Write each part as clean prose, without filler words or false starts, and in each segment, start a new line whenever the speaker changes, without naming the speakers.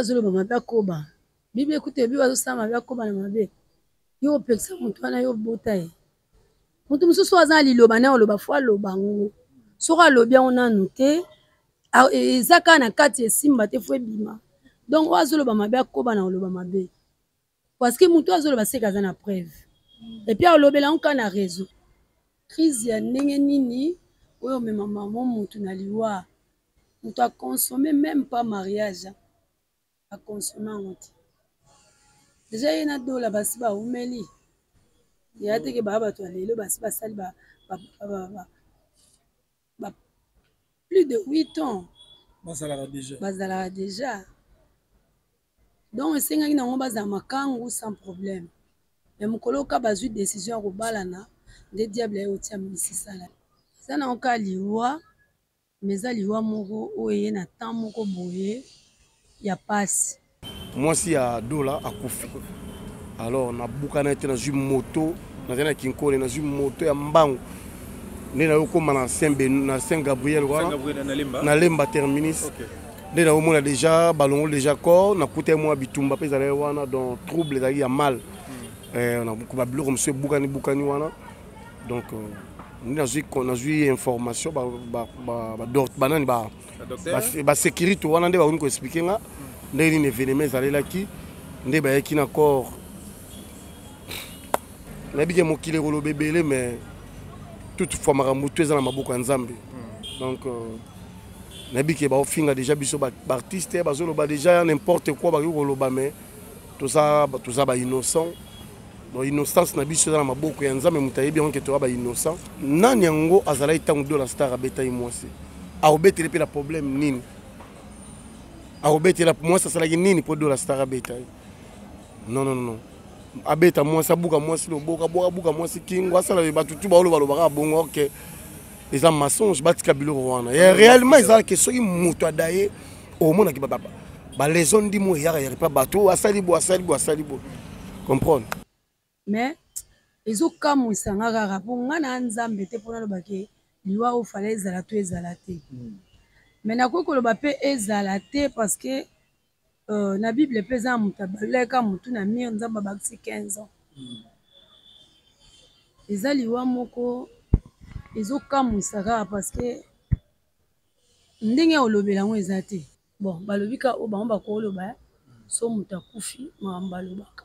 Azoloba mabe akoba. Bible ekuta ebi azosala mabe akoba na mabe. Yo opekisa moto wana yo obota ye. Moto mosusu aza na liloba naye oloba fo aloba yango. Soki alobi yango nanu te eza kaka na kati esimba te fo ebima. Donc oyo azoloba mabe akoba na koloba mabe. Parce que moto azoloba seke aza na preuve. Et puis alobela yango kaka na réseau. Crise ya ndenge nini oyo omema mama moto na liwa. Moto a consommer même pas mariage. A consommer yango te. Déjà ye na Dola basi bawumeli. Ya te ke baa bato ya lelo basi basali ba plus de 8 ans.
Bazalaka déjà.
Bazalaka déjà. Donc esengaki nango bazala makangu sans problème. Mais mokolo ka bazwi décision ya kobalana nde diable aye kotia misisa na. Eza nango kaka liwa. Mais eza liwa moko oyo eye na temps moko boye ya pasi.
Mwasi ya Dola akufi. Alors nabukana ete nazwi moto, nazali na Kinkole, nazwi moto ya mbangu nde nayokoma na Saint Ben, na Saint Gabriel wana na Lemba terminus. Okay. Nde naomona déjà balongoli déjà corps, nakuta ye mwa bitumba mpe ezalaki wana, donc trouble ezalaki ya mal. Na biloko mosusu ebukani bukani wana. Donc nde nazwi information banani ba sécurité wana nde bakomi koexplike nga ndenge nini événement ezalelaki, nde bayaki na corps. Nayebi ke mokili ekoloba ebele, mais toutefois makambo tu eza na maboko ya Nzambe. Donc nayebi ke baofinga déjà biso baartiste, bazoloba déjà n'importe quoi, bakoki koloba, mais toza ba innocent. Donc innocence na biso eza na maboko ya Nzambe, moto ayebi yango ke toza ba innocent. Nani yango azalaki ntango Dola Star abetaki mwasi? Akobeteli mpe na problème nini? Akobetela mwasi asalaki nini mpo Dola Star abeta ye? Non, non, non. Abeta mwasi, abuka mwasi loboko, abuka mwasi kingo, asala bato tu baolo balobaka bongo, ok, eza mensonge, batika biloko wana. Ya réellement ezalaki soki moto adaye omonaki baleson ndimo eyaka ya repa bato asali bo asali bo asali bo comprendre.
Mais ezokamwisa nga kaka mpo nga na Nzambe te mpo naloba ke liwa oyo fala ezala to ezala te. Mais nakoki koloba mpe ezala te parce que na Bible mpe eza moto abalolaki motu na mire, Nzambe abakisi 15 ans. Eza liwa moko ezokamwisa kaka parce que ndenge ya kolobela yango eza te. Bon, balobi ka oyo bango bakoloba so moto akufi makambo balobaka.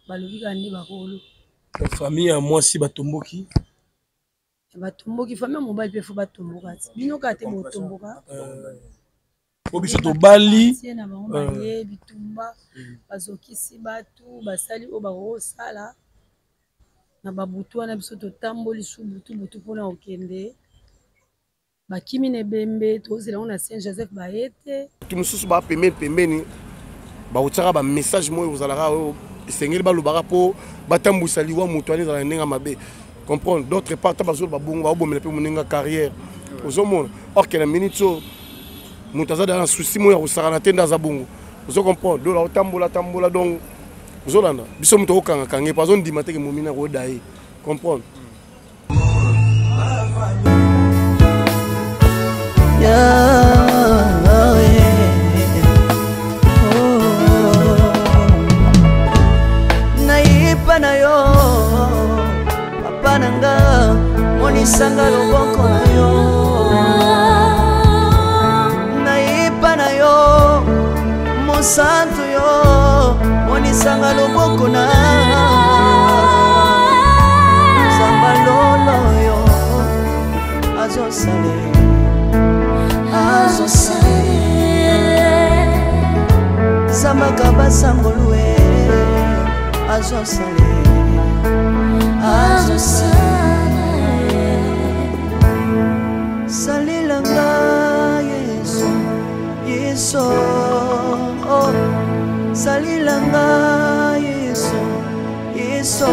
Balobi kaka nde bakoloba.
Famille ya mwasi batomboki.
Batomboki, famille ya mobali mpe fo batomboka ti. Bino kaka te botomboka.
Po biso tobali.
Tie na bango baye bitumba, bazokisi bato, basali oyo bakosala. Na babutu wana biso totamboli su butu butu mpona kokende. Bakimi na ebembe, tozela yango na Saint Joseph baye te.
Bato mosusu ba pembeni pembeni bakotiaka ba message moko ekozalaka oyo esengeli balobaka mpo batambwisa liwa moto wana ezala ndenge mabe. Comprendre? D'autre part, ta bazoloba bongo baobomela mpe moninga carrière. Ozomona or que na minute oyo moto aza na souci moko ya kosakana te nde aza bongo. Ozo comprendre? Dola otambola tambola, donc ozolanda biso moto okokanga kange mpo azondima te ke momina koyoda ye. Comprendre?
Nayipa na yo papa na nga, monisanga loboko na yo. Nayipa na yo mosantu yo, monisanga loboko na Nzamba lolo yo azosale azosale Zambaka basangolue azosale azosale Salelanga Yesu Yesu oh. Salelanga Yesu Yesu.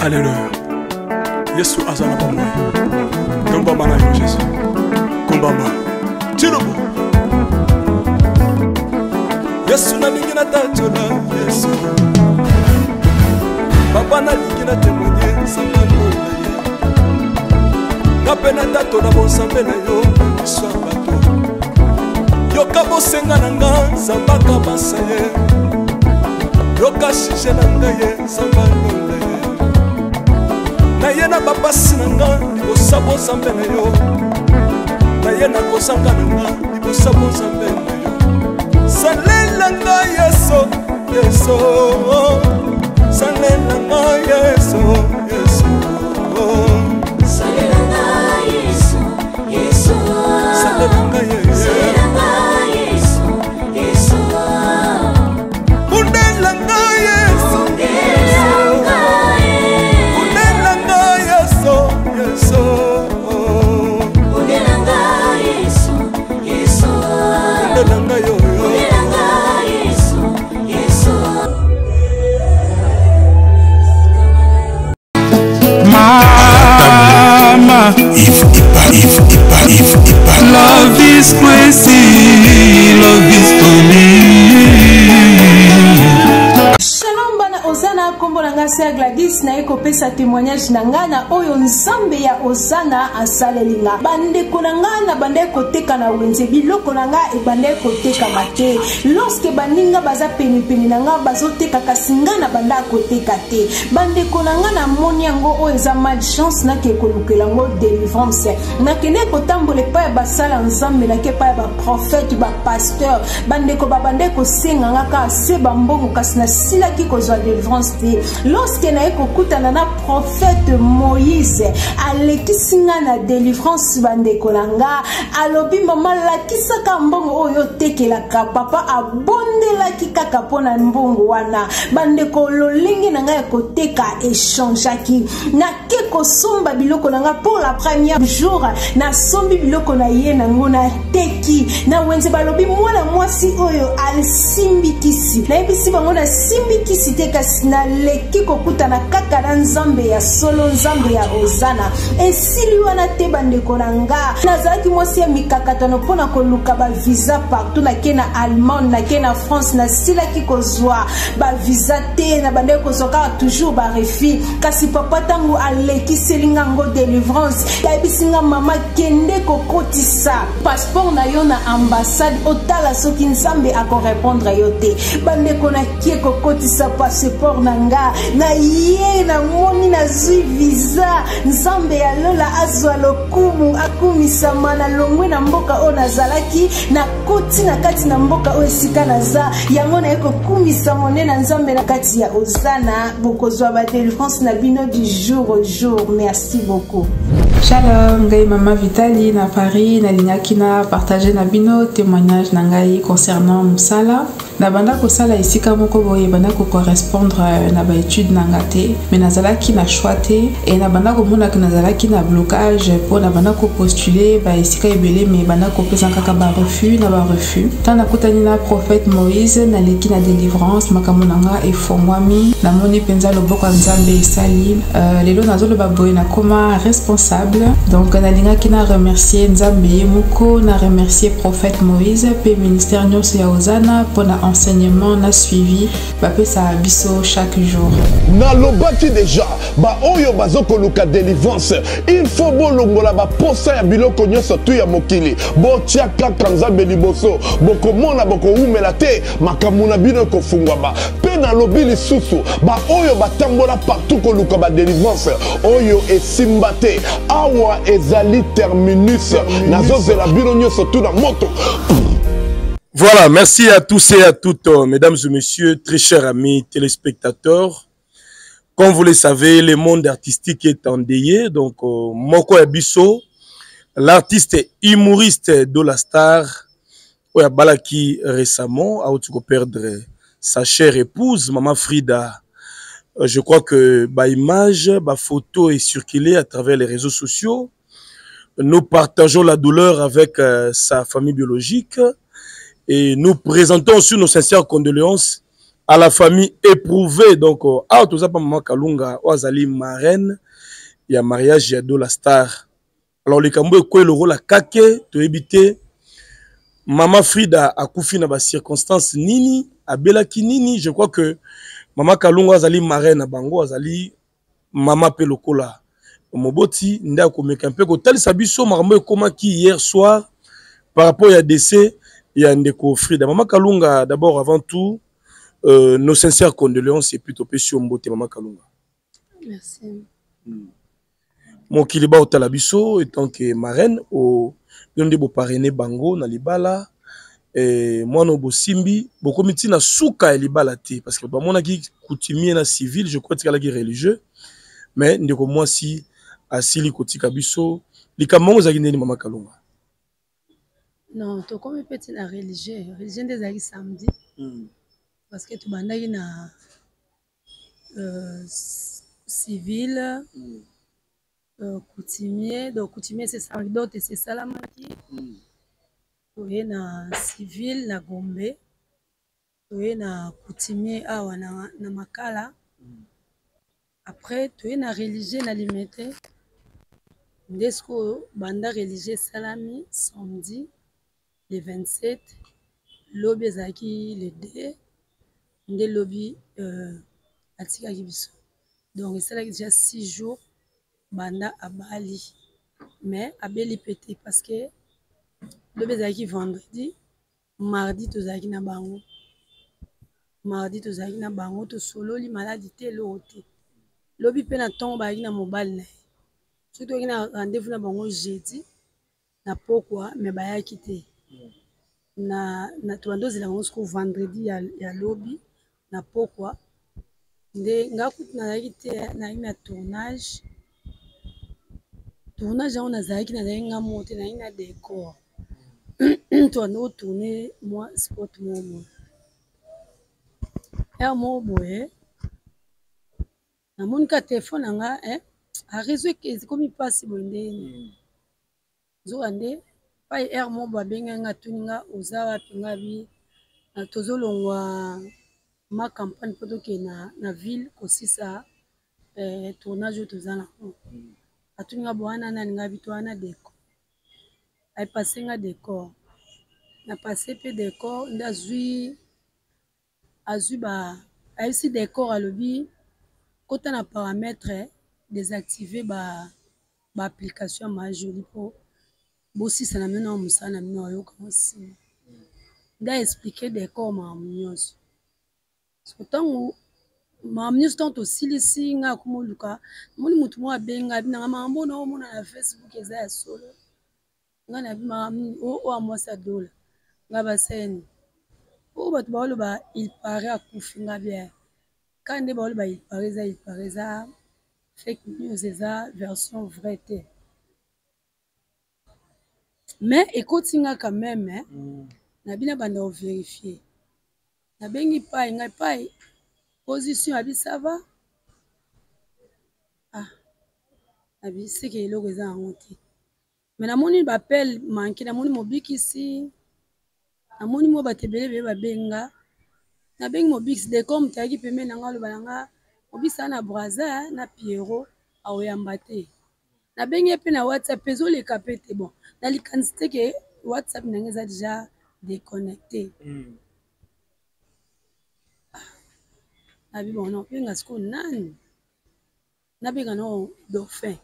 Alléluia. Yesu aza na bomoi. Tombama na yo Jésus. Kombama. Tilobo. Yesu nalingi natatola Yesu. Papa nalingi na témoigner sangano na ye. Nga mpe natatola bonzambe na yo na miso ya bato. Yoka bosenga na nga, Nzambe akabasa ye. Yoka sujet na ngai ye, Nzambe alonda ye. Naye na bapasi na nga libosa bonzambe na yo. Naye na kozanga na nga libosa bonzambe na yo. Salela nga Yesu, Yesu. Salela nga Yesu, Yesu.
Salela nga Yesu, Yesu.
Salela nga Yesu.
Salela nga Yesu, Yesu.
Bundela nga Yesu.
Bundela nga Yesu.
Bundela nga Yesu, Yesu.
Bundela nga Yesu, Yesu.
Bundela nga yo, yo.
Bundela nga Yesu, Yesu.
Mama, love is crazy, love is funny.
Shalom bana Ozana, kombo na nga Sœur Gladys, naye kopesa témoignage na nga na oyo Nzambe ya Ozana asaleli nga. Bandeko na nga na bandaki koteka na wenze, biloko na nga ebandaki kotekama te. Lorsque baninga baza penepene na nga bazoteka, kasi nga na bandaki koteka te. Bandeko na nga, namoni yango oyo eza malchance, nake kolukela yango délivrance. Nakende kotambola epai ya basala Nzambe, nake epai ya baprophète, bapasteur. Bandeko babandaki kosenga nga kaka se bambongo, kasi nasilaki kozwa délivrance te. Lorsque naye kokutana na prophète Moïse, alekisi nga na délivrance. Bandeko na nga, alobi: "Mama, lakisaka mbongo oyo otekelaka." Papa abondelaki kaka mpo na mbongo wana. Bandeko, lolenge na ngai ya koteka echangeaki. Nake kosomba biloko na nga pour la première jour, nasombi biloko na ye nango, nateki na wenze. Balobi: "Mwana mwasi oyo asimbi kisi." Nayebisi bango: "Nasimbi kisi te, kasi naleki kokutana kaka na Nzambe ya solo, Nzambe ya Ozana." Esili wana te, bandeko na nga. Nazalaki mwasi ya mikakatano mpona koluka bavisa partout. Nake na Allemagne, nake na France, nasilaki kozwa bavisa te, na bandaki kozwa kaka toujours barefus. Kasi papa, ntango alekiseli nga ngo délivrance, ayebisi nga: "Mama, kende kokotisa passeport na yo na ambassade, otala soki Nzambe akorépondre yo te." Bandeko, nakie kokotisa passeport na nga, na ye namoni nazwi visa. Nzambe ya lola azwa lokumu, akumisama. Nalongwe na mboka oyo nazalaki, nakoti na kati na mboka oyo esika naza. Yango naye kokumisa monene na Nzambe na kati ya Ozana. Bokozwa badélivrance na bino du jour au jour. Merci beaucoup.
Shalom, ngai Mama Vitali na Paris. Nalingaki na partage na bino témoignage na ngai concernant mosala. Nabanda kosala esika moko boye, ebanda kocorrespondre na baétude na nga te, mais nazalaki na choix te. E nabanda komonaka nazalaki na blocage, mpo nabanda kopostule baesika ebele, mais ebanda kopesa kaka barefus na barefus. Ntango nakutani na prophète Moïse, naleki na délivrance, makambo na nga efongwami. Namoni mpenza loboko ya Nzambe esali. Lelo nazoloba boye, nakoma responsable. Donc nalingaki na remercier Nzambe ye moko, na remercier prophète Moïse mpe ministère nyonso ya Ozana mpona enseignement na suivi bapesaka biso chaque jour.
Nalobaki déjà, baoyo bazokoluka délivrance, il faut bolongola baposa ya biloko nyonso tu ya mokili, botia kaka Nzambe liboso. Bokomona, bokowumela te, makambo na bino ekofungwama. Mpe nalobi lisusu, baoyo batambola partout koluka badélivrance oyo esimba te, awa ezali terminus. Nazozela bino nyonso tu na moto.
Voilà, merci à tous et à toutes, mesdames et messieurs, très chers amis téléspectateurs. Comme vous le savez, le monde artistique est endeuillé. Donc, moko ya biso, l'artiste humoriste de la star, oyo abalaki récemment, a perdre sa chère épouse, Maman Frida. Je crois que ba image, ba photo est circulée à travers les réseaux sociaux. Nous partageons la douleur avec sa famille biologique et nous présentons aussi nos sincères condoléances à la famille éprouvée. Donc, ah, tout ça, Maman Kalunga, oyo azali marraine, ya mariage ya Dola Star. Alors, likambo ekwe le rôle à kake, toyebi te, Maman Frida akufi na ba circonstances nini, abelaki nini. Je crois que Maman Kalunga azali marraine na bango, azali mama pe lokola. Moboti nde akomeka mpe kotalisa biso makambo ekomaki hier soir par rapport ya décès ya ndeko Frida. Mama Kalunga, d'abord avant tout, euh, nos sincères condoléances et puis topesi yo mbote Mama Kalunga.
Merci.
Hmm. Mokili baotala biso etant que marraine o bino nde boparraine bango na libala eh, mwana oyo bosimbi bokomi ntina suka ya libala te parce que bamonaki coutumier na civil je crois etikalaki religieux mais ndeko mwasi asili kotika biso likambo yango ezalaki ndeni mama kalunga
non tokomi mpe ti na religieux religieux nde ezalaki samedi mm. parce que tobandaki na euh, civil mm. euh, coutumier donc coutumier dot esalamaki mm. toye na civil na gombe toye na coutumier awa na, na makala mm. après toye na religieux na limete nde sikoyo banda religieux esalami samedi le 27 lobi ezalaki le 2 nde lobi euh, atikaki biso donc esalaki déjà 6 jours banda abali mais abeli pe te parce que lobi ezalaki vendredi mardi tozalaki na bango mardi tozalaki na bango tosololi maladi te eloko te lobi mpe na ntongo bayaki na mobali na ye soki toyaki na rendez-vous na bango jeudi na pokwa me bayaki te na, na tobanda ozela bango siko vendredi ya, ya lobi na pokwa nde nga kutu nazalaki te nazalaki na tournage tournage yango nazalaki nazalaki nga moko te nazalaki na décor tobanda kotourne mwa sport moko boye heure moko boye namoni ka telefone na nga eh, areseau ekomi mpasi boye ndenge mm. nzoka nde pai heure moko boye abengaki nga atuni nga oza wapi nga bi tozolongwa ma campagne mpo tokende na, na ville kosisa eh, tournage oyo toza nango mm. atuni nga bo wana nani nga bi to wana decor aepase nga decor na passe mpe decor nde azwi azwi ba ayebisi decor alobi kota na paramètre desactive ba ba application ya ma jolie po bosisa na bino na mosala na bino ayoka ngo nsima nde aexplike decor makambo nyonso so ntango makambo nyonso ntango tosilisi ngai akoma oluka namoni motu moko abenga binanga makambo oyo naomona na facebook eza ya solo nga na oyo oh, mwasi ya dola nga baseni oyo bato baoloba il paraît akufi nga bien ka nde baoloba il paraît eza il paraît eza fake news eza version vrai te mais ekoti nga quand même eh? mm. na bina banda overifie nabengi pai ngai pai position abi ça va ah abi seke eloko eza yango te me namoni baappel manke namoni mobikisi namoni mwa bato ebele ebele babenga nabengi mobikisi decor moto ayaki pembeni na nga aloba na nga mobikisi aa na braza na pierrot akoyamba te nabengi ye mpe na whatsapp mpe ezoleka mpe te bon na likanisi te ke whatsapp na nga eza deja déconnecté mm. ah, nabi bon nakobenga sikoyo nani nabenga nao dauphin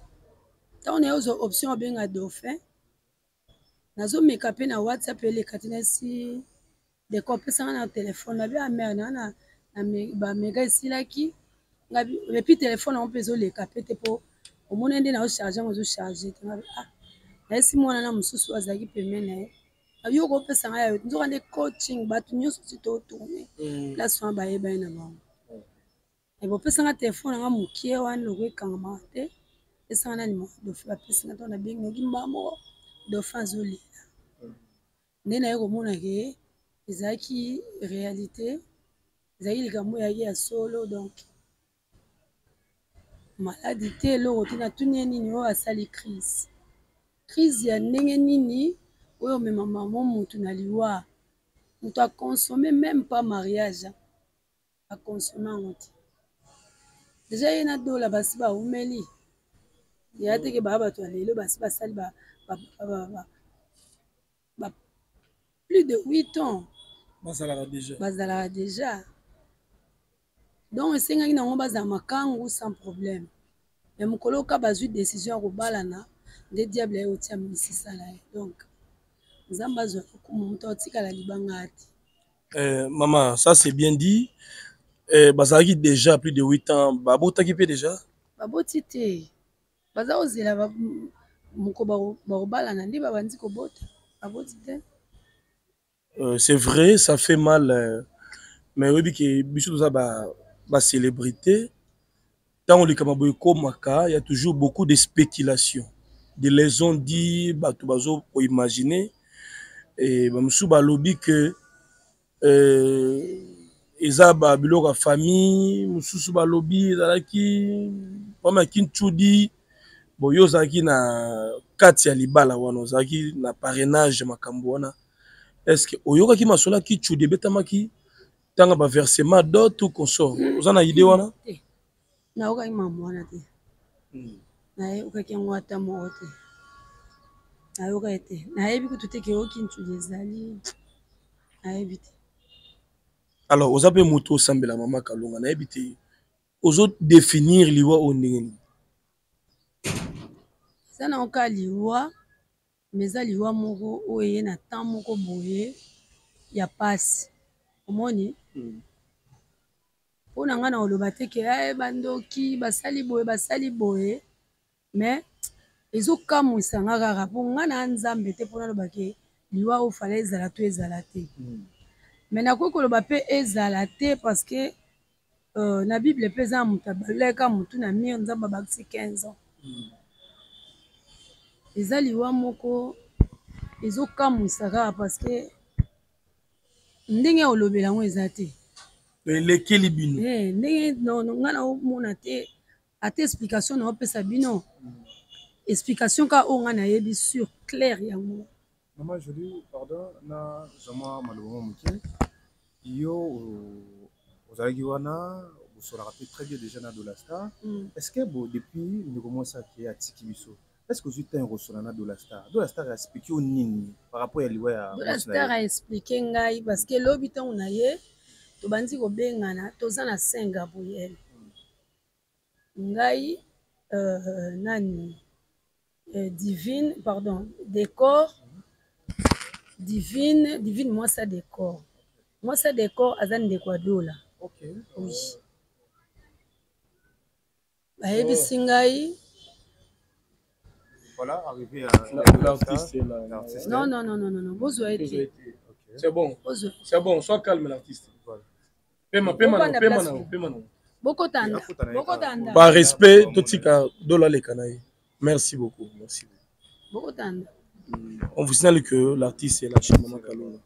ntango naye ozwa option obenga dauphin nazomeka mpe na whatsapp eleka te nasi deko apesanga na telefone nabi amere ah, naa na bamega esilaki epuis telefone yango mpe ezoleka mpe te mpo omoni nde naocharge yango ezocharge te ngabi ah nayesi mwana na mosusu azalaki pembeni na ye yo okopesa ngai yayo nzoka nde coaching bato nyonso ti totourne mm. place wana bayebani na bango bopesa nga telefone nanga mokie wana loko ekangamaka te pesa nga na nimero ya dauphin bapesi nga ntango nabengi noki mbala moko dauphin azolela nde naye komona ke ezalaki réalité ezalaki likambo eyaki ya solo donc maladi te eloko te natuni ye nini oyo asali crise crise ya ndenge nini oyo omema mama motu na liwa moto aconsomme meme pas mariage a consomme yango te deja ye na dola basi bawumeli ya teke baa bato ya lelo basi basali ba, ba, ba, ba, ba, ba plus de 8 ans
bazalaka deja
bazalaka deja donc esengaki nango bazala makangu sans problème. Mais mokolo oka bazwi décision ya kobalana, nde diable aye kotia misisa na ye. Donc Nzambe azwa lokumu, moto atikala libanga te.
Maman, ça c'est bien dit. Bazalaki déjà plus de 8 ans, babotaki mpe déjà?
Baboti te, baza kozela moko bakobalana nde babandi kobota, baboti te.
C'est vrai, ça fait mal, mais oyebi ke biso toza bacélébrité, ntango likambo boye ekomaka, ya toujours beaucoup de spéculation, de les on-dit, bato bazo koimagine, bamosusu balobi ke eza babiloko ya famille, mosusu balobi ezalaki problème ya kinchudi. Bon, yo ozalaki na kati ya libala wana, ozalaki na parrainage, makambo wana, est ce que oyokaki masolo ya kinchudi ebetamaki ntango baversement dot ou consort? Oza na idée wana?
Te, nayokaki makambo wana te, nayokaki yango ata moko te, nayokaki te, nayebi kutu te ke oyoki ntudi ezali, nayebi te.
Alors oza mpe moto osambela, mama Kalunga, nayebi te ozodéfinir liwa oyo ndenge nini?
Eza na oka liwa, mais eza liwa moko oyo eye na temps moko boye ya pasi, omoni. Mpo na ngai na koloba te ke bandoki basali boye, basali boye, mais ezokamwisa nga kaka mpo nga na Nzambe te mpo naloba ke liwa oyo fala ezala to ezala te. Mais nakoki koloba mpe ezala te, parce que na Bible mpe eza na moto abalolaki motu na mire, Nzambe abakisi 15 ans. Eza liwa moko ezokamwisa kaka, parce que ndenge ya kolobela yango eza te.
Elekeli bino.
Ndenge ngai naomona te ata explication naopesa bino, explication kaka oyo ngai nayebi sur clair yango.
Mama Jolie, pardon, na zwa maloba mwa moke. Yo ozalaki wana, bosolaka mpe très bien déjà na Dola Star. Est ce que bo depuis ndeko mwasi ake atiki biso, est ce que ozwi temps ya kosola na Dola Star? Dola Star aexplike yo nini par rapport ya liwa ya
Dola Star? Aexplike ngai parce que lobi ntango na ye tobandi kobengana, toza na Saint Gabriel, ngai, nani, Divine, pardon, Décor, Divine, Divine mwasi ya Décor. Mwasi ya Décor aza ndeko ya Dola. Oui, bayebisi ngai.
Voilà, arrivé à
l'artiste est là.
Non, non, non, non, non, bozwa ye te.
C'est bon. C'est bon, sois calme l'artiste. Pema, pema na, pema na, pema na.
Bokotanda, bokotanda.
Par respect, totika Dola leka na ye. Merci beaucoup, merci.
Bokotanda.
On vous signale que l'artiste est là chez Maman Kalunga.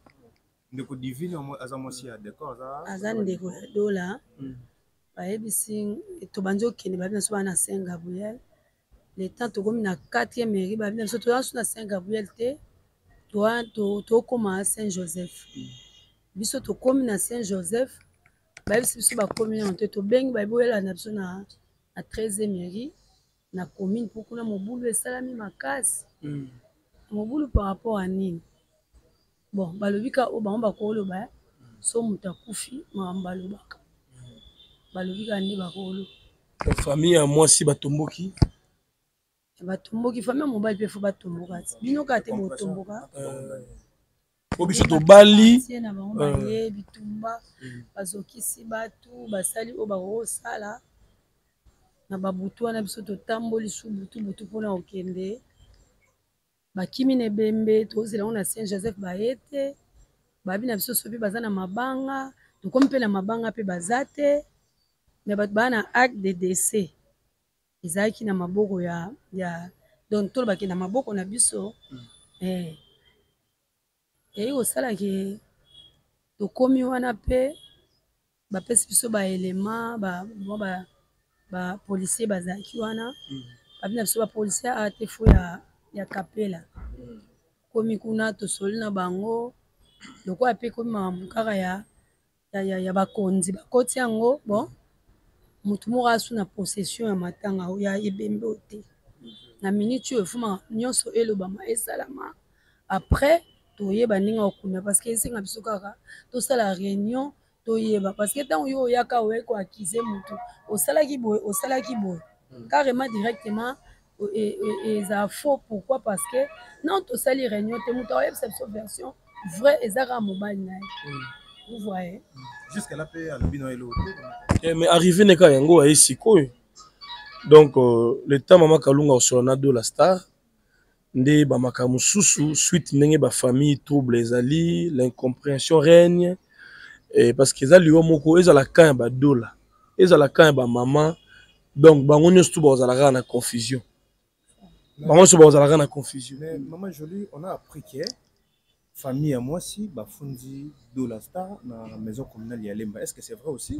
Ndeko Divine aza mwasi ya Décor, aza
Aza ndeko ya Dola. Bayebisi, tobandi okende, babi na biso bana na Saint Gabriel. Le temps tokomi na 4e mairie, babi na biso toza so na Saint Gabriel te, tokóma Saint Joseph. Biso tokomi na Saint Joseph, bayebisi biso bakomi nano te. Tobengi, bayebi oyela na biso na 13e mairie na commune, mpo kuna mobulu esalami makasi. Mobulu par rapport à nini? Bon, balobi ka oyo bango bakoloba, so moto akufi, makambo balobaka, balobi kaka nde bakoloba.
Famille ya mwasi batomboki.
Batomboki, famille ya mobali mpe fo batomboka ti bino kaka te botomboka.
Po biso tobali
tie na bango, baye bitumba, bazokisi bato, basali oyo bakokosala na babutu wana. Biso totamboli su butu butu mpona kokende, bakimi na ebembe, tozela yango na Saint Joseph, baye te. Babi na biso soki baza na mabanga, tokomi mpe na mabanga mpe baza te, me bato baa na acte de décès ezalaki na maboko ya donc tolobaki na maboko na biso. Eyi kosalaki tokomi wana mpe bapesi biso baelema, bapolisier bazalaki wana, babi na biso bapolisier awa te, fo ya kapela. Komi kuna, tosoli na bango lokola mpe ekomi makambo kaka ya bakonzi bakoti yango. Bon, motu moko asu na possession ya matanga ya ebembe oyo te na minute oyo, efumaka nyonso elobama esalama, après toyeba ndenge okunda, parce que esenga biso kaka tosala réunion, toyeba, parce que ntango yo oyaka, oye koaccuser motu, osalaki boye, osalaki boye. Carrément, directement ezala faux. Pourquoi? Parce que non, tosali réunion te. Moto akoyebisa biso version vrai eza kaka mobali na ye. Vous voyez?
Jusque là mpe alobi na eloko
te. Eh, mais arrivé ne kaka yango aye sikoyo. Donc le temps mama Kalunga osola na Dola Star nde bamakambo mosusu suite, ndenge bafamille trouble ezali, l'incompréhension règne. Eh, parce que eza liwa moko, ezala camp ya badola, ezala camp ya bamama, donc bango nyonso tu bakozala kaka na confusion, bango nyonso bakozala kaka na confusion.
Mais Maman Jolie, on a appris que famille ya mwasi bafundi Dola Star na maison communale ya Lemba. Est ce que c'est vrai aussi?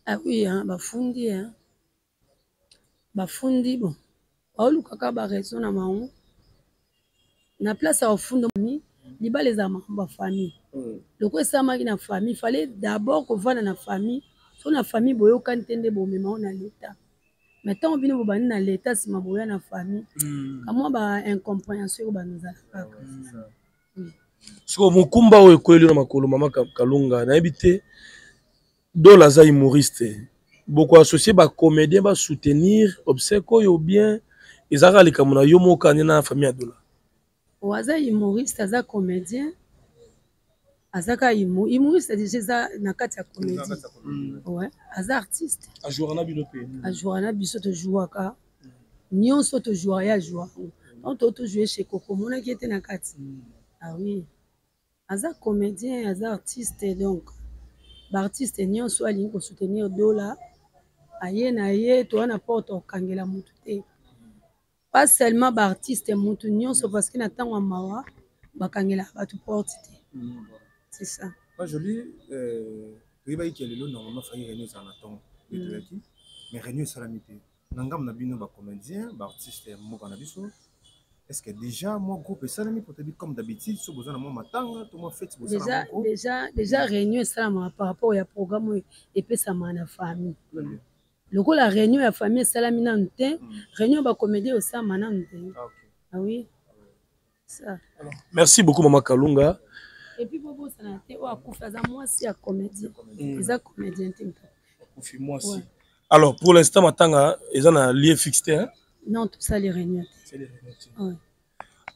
Ah oui, hein, bafundi, hein. Bafundi. Bon, baolukaka baraison na bango na place ya kofunda. Libala ezala makambo ya famille. Loko esalamaki na famille, fallait d'abord kovanda na famille. So na famille boyokani te, nde bomema o na leta. Mais ntango bino bobandi na leta, nsima boya na famille, kamwa ba incompréhension ekobanda ozala kaka.
Sikoyo mokumba oyo ekweli na makolo mama Kalunga, nayebi te. Dola aza humoriste, bokoassocie bacomédien basoutenir obsèque oyo bien? Ezalaka likambo na yo moko ane na famille ya Dola?
O aza humoriste, aza comédien, aza kaka humoriste déjà, eza na kati ya comédie. Ouais, aza artiste.
Ajouaka na bino mpe?
Ajouaka na biso, tojouaka nyonso, tojouaka, ye ajouaka yango. Donc to tojoue chez Koko, omonaki ye te na kati. Ah oui, aza comédien, aza artiste. Donc baartiste nyonso alingi kosoutenir Dola, aye na ye, toza na porte kokangela motu te. Pas seulement baartiste, motu nyonso, parce que na ntango ya mawa bakangelaka bato porte te. C'est ça.
Maman Jolie, toyebaki ke lelo normalement faki réunion ezala na ntongo nde toyaki, mais réunion esalami te. Na ngambo na bino bacomédien, baartiste ya mboka na biso, est ce que déjà mwa groupe esalami? Po toyebi, comme d'habitude, so boza na mwa matanga to mwa fete, bosala
déjà
mwa groupe.
Déjà réunion esalamaka par rapport ya programme oyo epesamaka na famille. Lokola réunion ya famille esalami nanu te, réunion ya bacomédien osalama nanu te.
Ah, ok.
Ah oui, ça.
Merci beaucoup, mama Kalunga.
Et puis bobosana te, oyo akufi aza mwasi ya comédien, eza comédien te moto.
Akufi mwasi.
Ouais.
Alors pour l'instant matanga eza na lieu fixe te, hein?
Non, tosali réunion te. Ouais.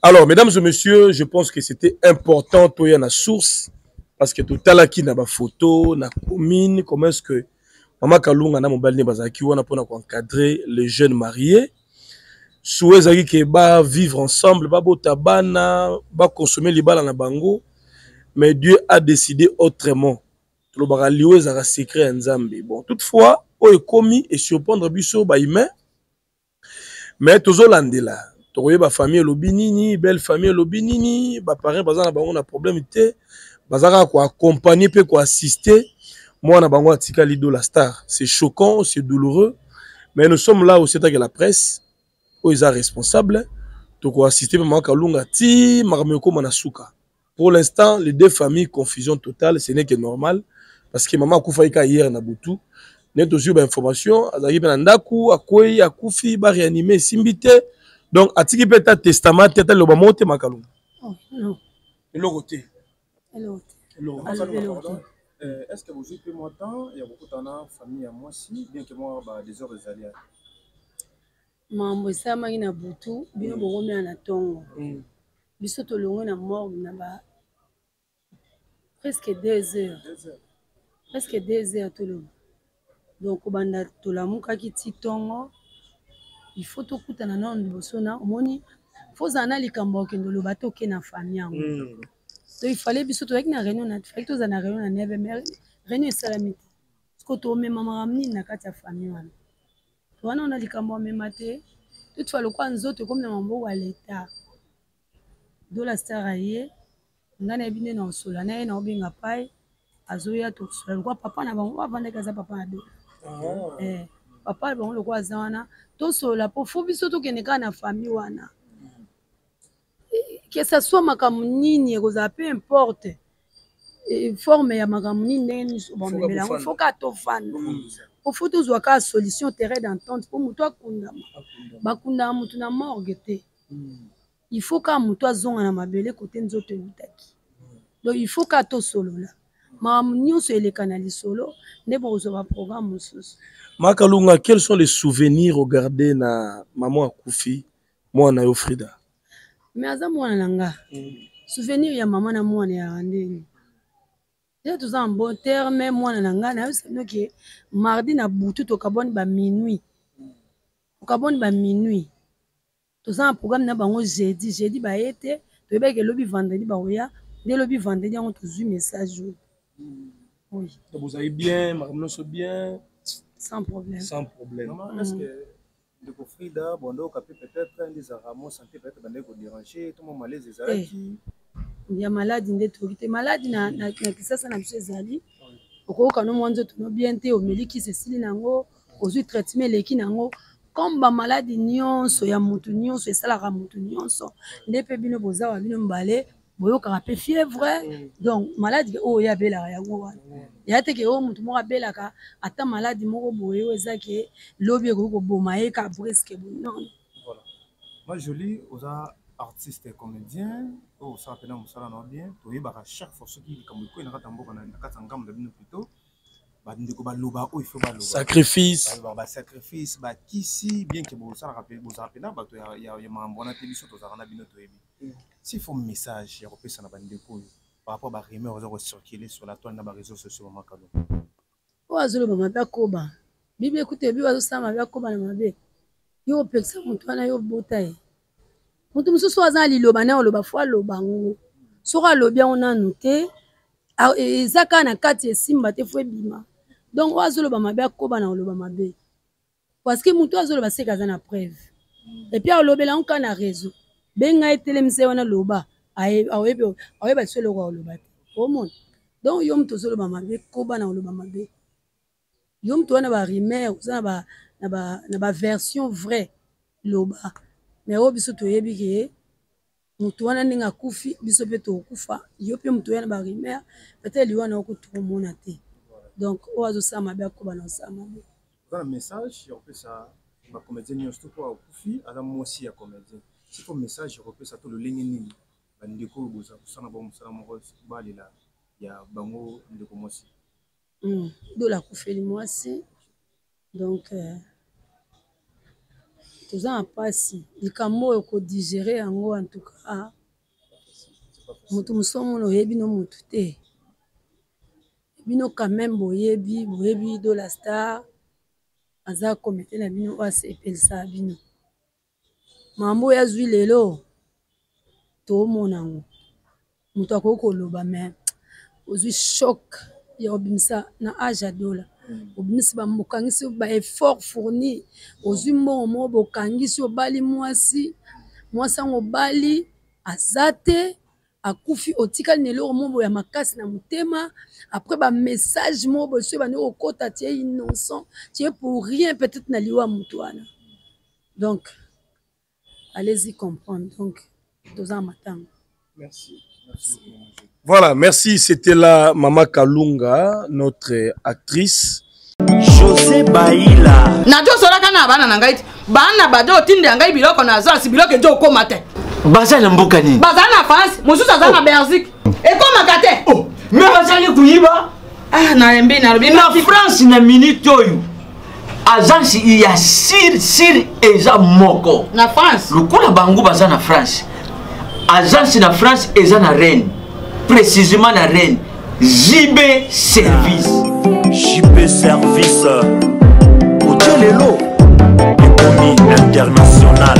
Alors, mesdames et messieurs, je pense que c'était important, toya na source, parce que totalaki na ba photo, na commune, comment est-ce que Mama Kalunga na mobali ne bazalaki wana mpona koencadrer les jeunes mariés. Souhait ezalaki ke ba vivre ensemble, babota bana, bakonsommer libala na bango, mais Dieu a décidé autrement. Tolobaka liwa ezalaka secret ya Nzambe. Bon, toutefois, oyo ekomi esurprendre biso bahumain, mais tozolandela, tokoyeba famille elobi nini, belle famille elobi nini. Baparent baza na bango na problème te, baza kaka koaccompagne mpe koassiste mwana bango atikali Dola Star. C'est choquant, c'est douloureux, mais nous sommes là aussi que la presse oyo eza responsable, tokoassiste mpe mama Kalunga ti makambo ekóma na suka. Pour l'instant, les deux familles, confusion totale, ce n'est que normal, parce que maman akufaki kaka hier na butu nde tozwi bainformation. Azalaki mpe na ndako, akwei, akufi, baréanime, esimbi te. Donc atiki mpe ata testament te, ata liloba moko te, Makalunga?
Oh, non.
Eloko te.
Eloko te.
Eloko.
Alobi eloko te.
Est ce que bozwi mpe mwa temps ya kokutana famille ya mwasi, bien que mwa ba désordre ezali ya?
Makambo esalamaki na butu, bino bokomela na ntongo. Biso tolongwe na morgue na ba presque 2 heures, presque 2 heures toloba. Donc kobanda tolamukaki ti ntongo, il faut tokutana nano liboso na omoni, faut ozala na likambo ya kokende oloba te, oke na famille yango. Donc il fallait biso tozalaki na réunion na fallait tozala na réunion na 9, mais réunion esalami te. Parce que tomema makambo nini na kati ya famille wana? Wana ona likambo amema te. Toutefois, lokola nzoto ekomi na maboko ya leta, Dola Star aye, ngai nayebi nde na osola na ye, na obenga pai azoya, tokosola. Lokola papa na bango avandaki, aza papa na Dola. Eh, papa na bango lokola aza wana, tosolola, po faut biso tokende kaka na famille wana, que ça soit makambo nini ekozala, peu importe forme ya makambo nini, ndenge nini bamemela yango, faut kaka tofanda, po faut tozwa kaka solution, terrain d'entente, mpo motu akundama. Bakundaka motu na morgue te, il faut kaka motu azonga na mabele kote nzoto eutaki. Donc il faut kaka tosolola. Makambo nyonso eleka na lisolo nde bokozwa baprogramme mosusu.
Makalunga, quels sont les souvenirs regardés na maman akufi mwana yo Frida?
Mais aza mwana na nga. Souvenir ya mama na mwana ya ndenge te, toza en bon terme. Mwana na nga, nayebisa bino ke mardi na butu tokabwani ba minuit, tokabwani ba minuit. Toza na programme na bango jeudi, jeudi baye te, toyebaki elobi vendredi bakoya, nde elobi vendredi yango tozwi message oyo. Oui.
Donc bozali bien, makambo nyonso bien?
Sans problème.
Sans problème.
Maman, est-ce que ndeko Frida bondoka mpe peut-être nde ezalaka mwa santé, peut-être bandaki kodéranger to mwa malaise ezalaki?
Ya maladi nde toyoki te. Maladi na, na, na Kisasa na biso ezali, okoyoka no mwa nzoto no bien te, omeli kisi esili nango, ozwi traitement eleki nango, comme bamaladi nyonso ya mutu nyonso esalaka mutu nyonso. Nde mpe bino boza wa bino mibale boyokaka mpe fièvre. Donc maladi oyo ye abelaka yango wana ya te ke oyo mutu moko abelaka, ata maladi moko boye oyo eza ke lobi ekoki koboma ye ka presque boye, non.
Voilà. Ma Jolie, oza artiste comédien oyo osala mpena mosala na yo bien. Toyebaka chaque fois soki likambo ekwei na kati ya mboka, na kati ya ngambo na bino plutôt, bandeko baloba oyo ifo baloba.
Sacrifice.
Balobaka basacrifice, bakisi, bien ke bosalaka mpe bozala mpena bato ya makambo wana te. Biso tozalaka na bino, toyebi. S'il faut message ya kopesa na bandeko oyo par rapport barumeur oza kocirculer sur la toile na baréseaux sociaux, mama Kalo?
Oyo azoloba mabe akoba. Bible ekuta ebi azosala mabe akoba na mabe. Yo opekisa moto wana, yo obota ye. Moto mosusu oyo aza na liloba na oloba, fo aloba yango. Soki alobi yango nanu te, eza kaka na kati, esimba te, fo ebima. Donc oyo azoloba mabe akoba na koloba mabe, parce que moto azoloba seke aza na preuve, et puis alobela yango kaka na réseau. Benga ye, telemisa ye wana, loba, aoyeba biso eloko akoloba te. Omona, donc yo moto ozoloba mabe, koba na koloba mabe. Yo moto wana barumeur, oza na baversion vrai, loba. Mais oyo biso toyebi ke moto wana ndenge akufi, biso mpe tokokufa. Yo mpe moto oya na barumeur, peut-être liwa na yo kutu tokomona te. Donc oyo azosala mabe akoba na kosala mabe.
Oza na message ya kopesa bacomédien nyonso to mpo akufi aza mwasi ya comédien? Siko message ya kopesa to lolenge nini bandeko oyo boza kosala bango mosala moko balela ya bango ndeko mwasi?
Dola akufeli mwasi, donc toza na mpasi. Likambo oyo kodigere yango, en tout cas moto mosusu omona oyebi no motu te. Bino quand même boyebi, boyebi Dola Star aza komite na bino oyo asepelisaka bino. Makambo oyo azwi lelo, toomona yango, moto akoki koloba, mais ozwi choc ya kobimisa na age ya Dola, obimisi, bokangisi baeffort fourni, ozwi mbongo moko, bokangisi, obali mwasi, mwasi yango obali aza te, akufi, otikali na eloko moko boye ya makasi na motema. Après bamessage moko boye soki ebandi kokota, tu es innocent, tu es pour rien peut-être na liwa motu wana. Donc allez-y comprendre, donc toza matanga.
Merci. Voilà, merci. C'était là Mama Kalunga, notre actrice.
José Baila.
Nazosolaka na bana na ngai ti bana bazo otindela ngai biloko na agence, biloko ezo okoma te.
Baza na mboka nini?
Baza na France, mosusu aza na Belgique. Ekomaka te.
Oh, mais bazali koyiba.
Ah, nalembi, nalobi.
Na France na minute oyo agence ya sir sir eza moko
na France.
Lokola bango baza na France, agence na France eza na Rennes, précisément na Rennes, JB Service.
JB Service otie lelo ekomi international.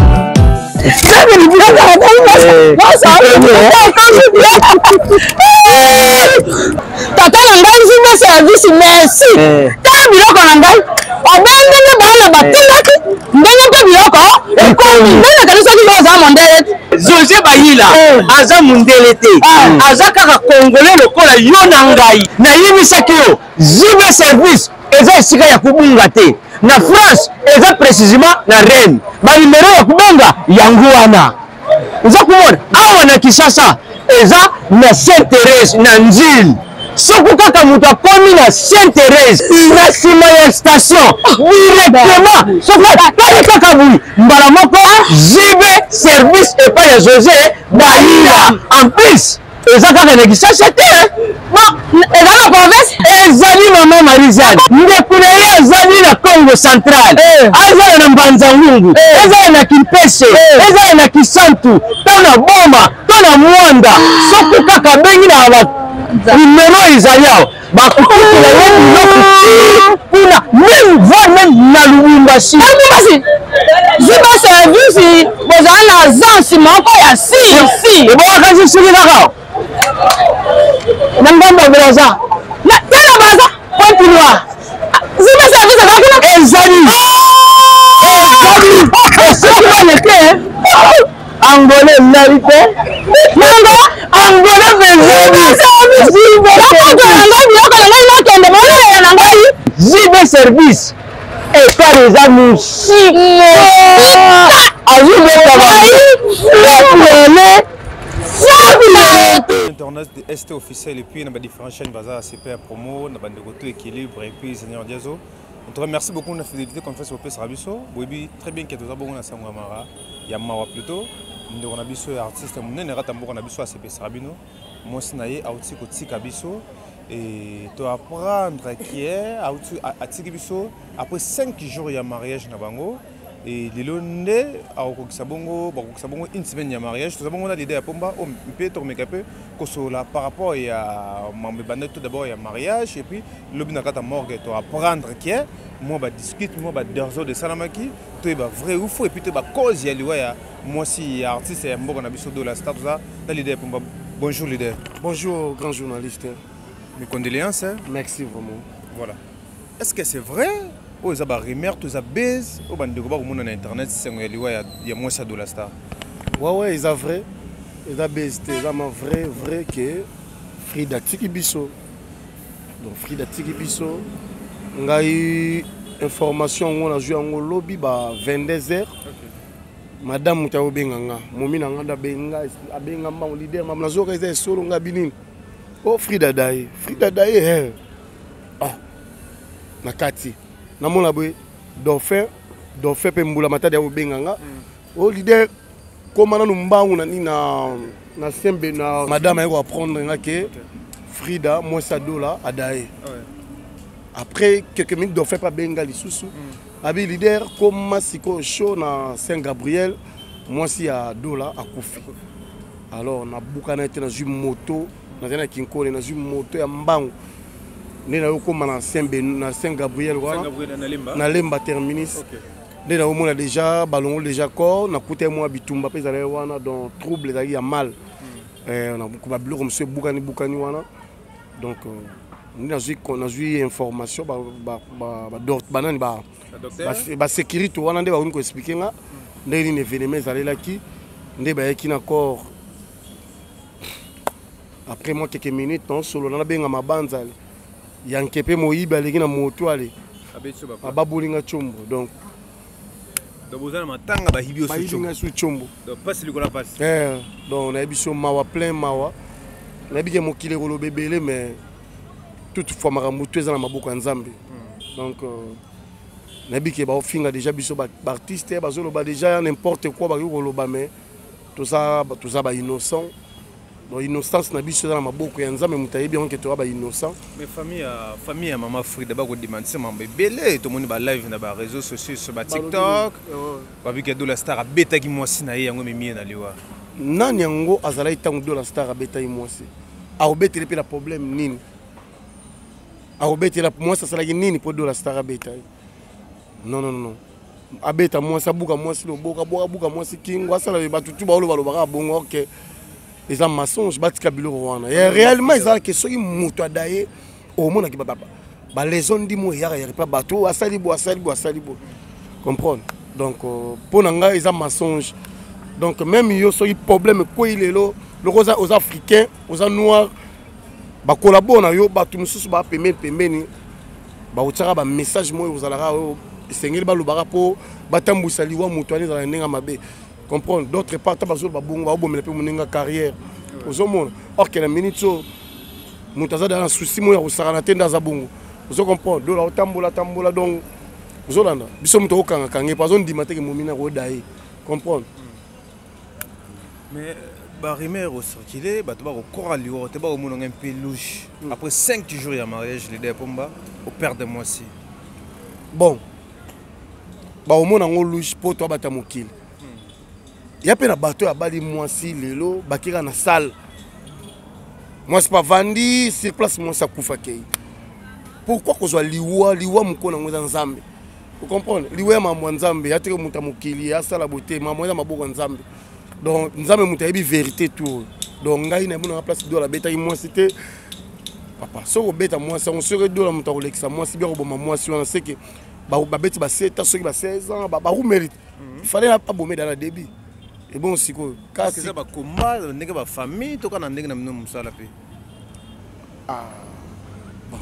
Tata na ngai JB Service, merci. Tala biloko na ngai obe ndenge bana batindaki, ndenge mpe biloko ekomi. Ndenge nakanisaki yo oza mondele te.
José Bayila aza mundele te, aza kaka congolais lokola yo na ngai. Nayebisaki yo JB Service eza esika ya kobunga te. Na France eza précisément na Rennes. Banimero ya kobenga yango wana. Oza komona awa na Kinshasa eza na Sainte Thérèse na Njili. Soki kaka moto akomi na Sainte Thérèse na nsima ya station directement, soki atali kaka boye mbala moko JB Service epai ya José Bayila. En plus Eza kaka na Kinshasa te.
Bon, eza na province?
Ezali mama Marie-Jeanne. Ndeko na ye azali na Congo central. Azala na Mbanza-Ngungu, ezala na Kimpese, ezala na Kisantu, to na Boma, to na Mwanda. Soki kaka abengi na ba numero ezali awa, bakokotela ye biloko ti kuna, meme voire meme na Lubumbashi.
Na Lubumbashi? Ziba service bozala na agence moko ya si si.
Ebongaka si soki kaka na ngambo ya Brazza.
Na te na Brazza?
Pointe Noire.
Ziba service eza kuna?
Ezali. Ezali. Soki baleke Angolais nali te.
Nanga?
Angolais mpe
Nakoto na ngai biloko na ngai nakende bolela na ngai.
Zibe service. Epar eza mosika. Azobeta bango.
Internet de ST officiel et puis na ba différentes chaînes baza CPA promo na bande koto équilibre et puis Seigneur Diazo. En tout cas, merci beaucoup na fidélité confiance au pesa biso. Boyebi très bien que toza bongo na sango ya mara ya mawa plutôt ndeko na biso ya artiste monene rata mboka na biso asepesaka bino mwasi na ye auti kotika biso et to apprendre que auti atiki biso après 5 jours ya mariage na bango et lelo nde akokokisa bongo bakokisa bongo une semaine ya mariage toza bongo na leader ya pomba oyo mpe tokomeka mpe kosolola par rapport ya mambo ebandaki tout d'abord ya mariage et puis lobi na kati ya morgue to apprendre que mwa badiscute mwa badesordre esalamaki toyeba vrai ou faux et puis toyeba cause ya liwa ya mwasi ya artiste ya mboka na biso Dola Star. Toza na leader ya pomba. Bonjour leader.
Bonjour grand journaliste.
Mes condoléances.
Merci vraiment.
Voilà. Est-ce que c'est vrai oyo eza ba rumeur to eza base oyo bandeko bakomona na internet sengo ya liwa ya mwasi ya Dola Star?
Ouais, eza vrai, eza base te, eza ma vrai vrai que Frida atiki biso. Donc Frida atiki biso, ngai information yango nazwi yango lobi ba 22 heures. Madame moto ayobenga nga, momi na nga nde abenga, abenga mbango leader mama nazoyoka eza esolo nga binini. Oh Frida daye, Frida daye eh. Ah na kati namona boye dauphin, dauphin mpe mbula matadi akobenga nga. Oh leader koma nanu mbangu na nini na sembe na madame aye koapprendre nga ke Frida mwasi ya Dola adaye. Après quelques minutes dauphin mpe abenga lisusu. Abi leader koma sikoyo show na Saint Gabriel mwasi ya Dola akufi. Alors nabukana ete nazwi moto, nazali na Kinkole, nazwi moto ya mbangu nde nayokoma na Saint na Saint Gabriel wana na Lemba terminus. Nde naomona déjà balongoli déjà corps, nakuta mwa bitumba mpe ezalaki wana, donc trouble ezalaki ya mal. Babiloko mosusu ebukani bukani wana. Donc nde nazwi information banani basécurité wana nde bakomi koexplike nga ndenge nini événement ezalelaki, nde bayaki na corps. Après moi quelques minutes naosolola nabenga mabanza ya nkepe moyibi aleki na moto ale ababolinga tshombo. Donc
donc boza na matanga bayibi yo
bayibi nga su tshombo.
Donc pasi likola pasi.
Donc nayebi so mawa plein mawa, nayebi ke mokili ekoloba ebele, mais toutefois makambo tu eza na maboko ya Nzambe. Donc nayebi ke baofinga déjà biso baartiste, bazoloba déjà n'importe quoi bakoki koloba, mais toza bainnocent. Donc innocence na biso eza na maboko ya Nzambe, moto ayebi yango ke toza bainnocent.
Mais famille ya mama Frida bakodemandisa mambo ebele, tomoni balive na baréseaux sociaux sur batiktok, babiki ya Dola Star abetaki mwasi na ye, yango ememi ye na liwa.
Nani yango azalaki ntango Dola Star abetaki mwasi? Akobeteli mpe na problème nini? Akobetela mwasi asalaki nini mpo Dola Star abeta ye? Non, non, non, abeta mwasi, abuka mwasi loboko, abuka mwasi kingo, asala bato tu baolo balobaka bongo ok eza mensonge, batika biloko wana. Ya réellement ezalaki soki moto adaye omonaki baleson ndimo eyaka yaka epa bato asali bo asali bo asali bo comprendre. Donc mpo na ngai eza mensonge. Donc même yo soki problème ekwei lelo loko oza africain, oza noir, bakolabo na yo bato mosusu baa pembeni pembeni bakotiaka bamessage moko ekozalaka oyo esengeli balobaka mpo batambwisa liwa moto wana ezala ndenge mabe comprendre. D'autre part ta bazoloba bongo baobomela mpe moninga carrière ozomona, or ke na minute oyo moto aza daa na souci moko ya kosakana te nde aza bongo ozo comprendre. Dola otambola tambola, donc ozolanda biso moto okokangakanga ye po azondima teke momina koyoda ye comprendre.
Mais barumeur ocircule, bato bakokora liwa te, bakomona ngai mpe louche. Après 5 jours ya mariage, leader Pomba operde mwasi.
Bon, bakomona yango louche mpo to abata mokili ya mpe na bato oyo abali mwasi lelo bakeka na salle, mwasi mpe avandi sur place, mwasi akufa kei. Pourquoi kozwa liwa? Liwa mokolo yango eza Nzambe, ocomprendre? Liwa ya mambo ya Nzambe, ya teke moto ya mokili asala boye te. Mambo eza maboko ya Nzambe, donc Nzambe moto ayebi vérité tout oyo. Donc ngai nayemonaka place Dola abetaki mwasi te. Papa, soki obeta mwasi yango, soki Dola moto akolekisa mwasi bia koboma mwasi wana, seke babeti ba 7 ans, soki ba 16 ans, barumeli te. Fallait abomeda na début ebongo sikoyo.
Kasi eza bakomba na ndenge bafamille toka na ndenge na bino mosala mpe.
Ah, bon.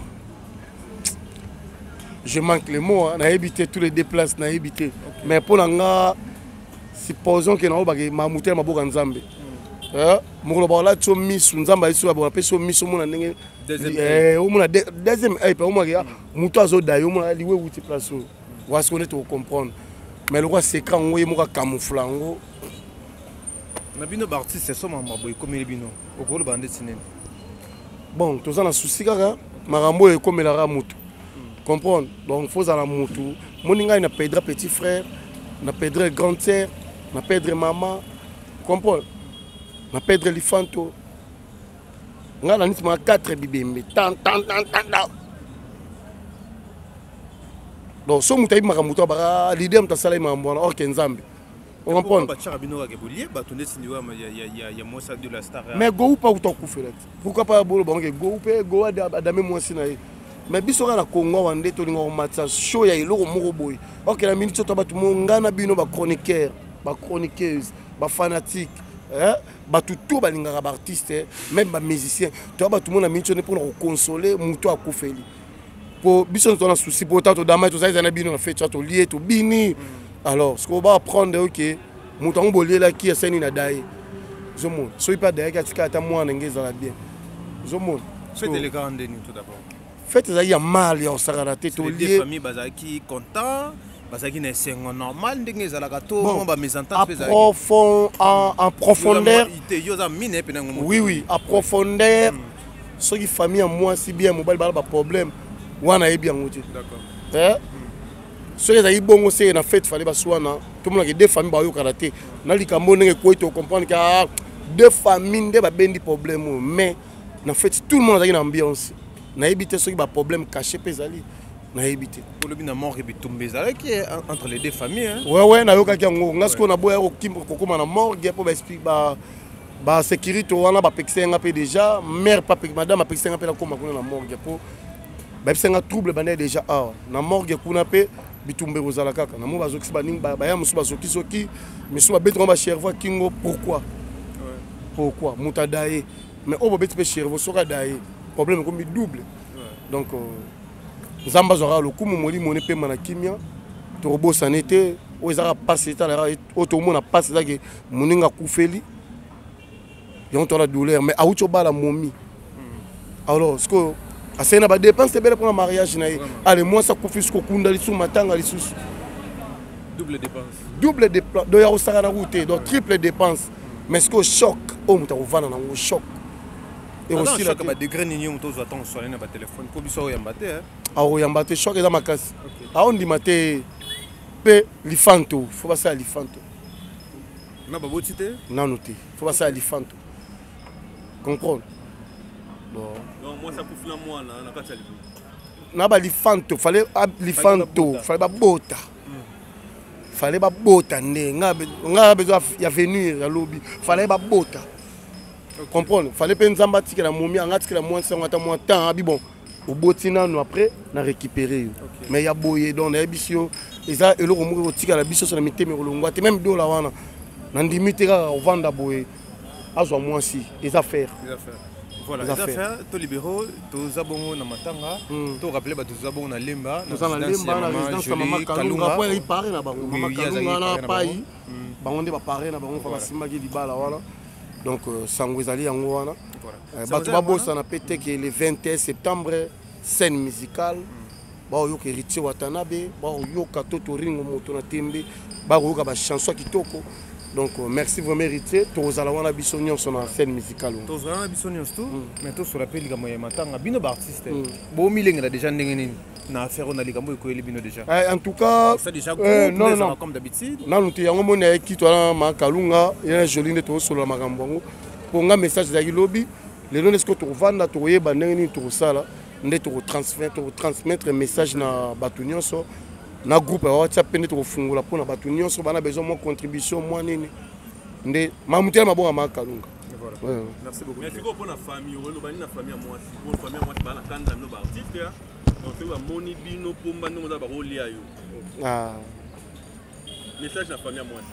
Je manque les mots, hein. Nayebi te, tous les deux places nayebi te. Mais mpo na nga, supposons ke naobake mamutu ya maboko ya Nzambe, mokolo bakolati yo misu, Nzambe ayesi yo, apesi yo misu, omona ndenge omona deuxième œil, omonake motu azoda yo, omona liwe ewuti place oyo wasiko nde tokocomprendre. Mais lokwa secret yango, ye moko acamoufle yango.
Na bino baartiste, so makambo boye ekomeli bino, okoloba ndeti nini?
Bon, toza na souci kaka makambo oyo ekomelaka motu, comprendre? Donc faut ozala motu moni ngai na pedre petit frère, na pedre grande sœur, na pedre mama, comprendre? Na pedre lifanto, ngai na niti ma 4 bibembe tan tan tan tan tan. Donc so moto ayebi makambo to abaka leader, moto asalaki makambo wana, or ke Nzambe, ocomprendre?
Batiaka bino kaka bolie bato ndeti liwa ya mwasi de la star.
Mais Gou pa kuta okufela te, pourquoi pas bolo bango ke Gou mpe Gou adame mwasi na ye? Mais biso kaka na Congo awa nde tolinga komatisa show ya eloko moko boye. Ok, na miniti oyo to bato mo ngai na bino, bachroniqueur, bachroniqueuse, bafanatique, bato to balingaka baartiste, même bamusicien, toya bato mo na miniti oyo nde mpona kokonsole moto akufeli, po biso nyonso na souci, po ta todama tozali na bino na feti, tolie, tobini. Alors sikoyo baapprendre oke moto yango bolielaki asali nini, adaye, ozomona soki mpe adayaki, atika ata mwana nge ezala bien, ozomona.
Fête elekaka ndeni tout d'abord?
Fête ezalaki ya mal ya kosakana te.
Tolie, famille bazalaki content, bazalaki na esengo normal ndenge ezalaka, to mwa bamésentente mpe ezalaki?
En profondeur.
Yo oza mine mpe nango.
Oui, en profondeur, soki famille ya mwasi bien mobali bala baproblème wana, ayebi yango te. Soki ezalaki bongo, seke na fête fallait baswana, tomonaka deux famille bayokana te na likambo ndenge ekwei, tocomprendre ke ah, deux famille nde babendi problème oyo. Mais na fête tout le monde azalaki na ambiance. Nayebi te soki baproblème caché mpe ezali, nayebi te.
Olobi na morgue bitumba ezalaki entre les deux familles, hein?
Ouais, nayokaki yango. Nga sikoyo naboya kokóma na morgue mpo ba basécurité wana bapekisa nga mpe déjà. Mare, madame apekisa nga mpe nakóma kuna na morgue, mpo bayebisa nga trouble bandai déjà awa na morgue kuna mpe bitumba ekozala kaka. Namo bazokisi baningi, baya mosusu bazoki, soki misusu babeti bango bacherveau kingo. Pourquoi? Pourquoi moto adaye? Mais oyo bobeti mpe cerveau, soki adaye, problème ekomi double. Donc Nzambe azwaka lokumu, molimo ne pema na kimia. Tokobosana te oyo ezaka mpasi, etalaka oyo tokomona mpasi ezaki moninga akufeli yango, toala douleur. Mais awuti obala momi, alors sikoyo asali na badepense ebele mpona mariage na ye. Ale mwasi akufi, siko okunda lisusu, matanga lisusu.
Double dépense.
Double dépense, donc ya kosakana ku te, donc triple dépense. Mais sikoyo choc oyo moto akovanda nango, choc
ekosila te. Badegré nini yo moto ozwa ntango oswale na batelefone mpo biso akoyamba te?
Akoyamba te, choc eza makasi, aondima te. Mpe lifanto, fo basala lifanto.
Na baboti te?
Nanu te, fo basala lifanto, comprendre?
Bon, mwasi akufi na mwana na kati ya libumu.
Na balifanto, fale lifanto, fale babota, fale babota nde nga besoin ya venir ya lobi, fale babota, comprendre? Fale mpe Nzambe atikela momi anga, atikela mwasi yango ata mwa temps, abi bon, oboti nanu, après na récupéré yo. Mais ya boye, donc nayebisi yo, eza eloko moko ekotikala biso so na mitema, ekolongwa te. Même Dola wana, nandimi te kaka kovanda boye azwa mwasi, eza faire.
Voilà, eza faire. To libéraux, toza bongo na matanga, to rappeler bato toza bongo na Lemba.
Toza na Lemba, na résidence ya mama Kalunga, po ezali pare na bango. Mama Kalunga na pai bango nde bapare na bango, fa basimbaki libala wana. Donc sango ezali yango wana. Bato babosana mpe te ke le 21 septembre, scène musicale, baoyoka Héritier Watanabe, baoyoka Toto Ringo, moto na tembe, bakoyoka bachanson ya kitoko. Donc euh, merci vraiment héritier, tozala wana biso nyonso na scène musicale.
Tozala na biso nyonso tout, mais tosola mpe likambo ya matanga bino baartiste bomilengela déjà ndenge nini na affaire oyo na likambo ekoyeli bino déjà?
Eh, en tout cas,
ça déjà
eh,
groupe,
non,
ezalaka
non.
comme d'habitude.
Nanu te, yango moni ayeki toala makalunga ye na joli nde tokosolola makambo yango mpo nga message ezalaki lobi lelo nde sikoyo tokovanda tokoyeba ndenge nini tokosala nde tokotransmettre message na bato nyonso na groupe ya WhatsApp mpe nde tokofungola mpona bato nyonso bana besoin mwa contribution mwa nini nde mamutu ya mabonga makalunga.
Voilà.
Ouais.
Merci beaucoup.
Mais sikoyo mpo na famille, oloba nini na famille ya mwasi? Mpo famille ya mwasi baa na kanda na bino baartiste ya donc soki bamoni bino pomba ndenge oza bakolia yo.
Ah.
Message na famille ya mwasi?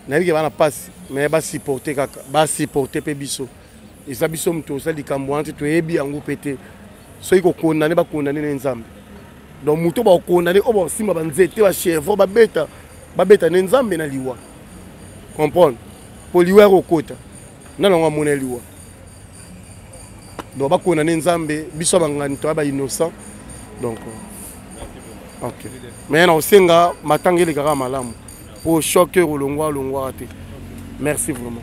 Nayebi ke bana mpasi, me basupporte kaka, basupporte mpe biso eza biso moto oza likambo wana te, toyebi yango mpe te. Soki kokondane, bakondane ne Nzambe. Donc moto bakokondane oyo bakosimba banzete bachevre babeta babeta ne Nzambe na liwa, comprendre mpo liwa ya kokota nano yango amona liwa. Donc bakondane Nzambe, biso bangani toya bainnocent. Donc euh, ok, mais na kosenga matanga elekaka malamu mpo choc elongwa alongwaka te. Merci vraiment.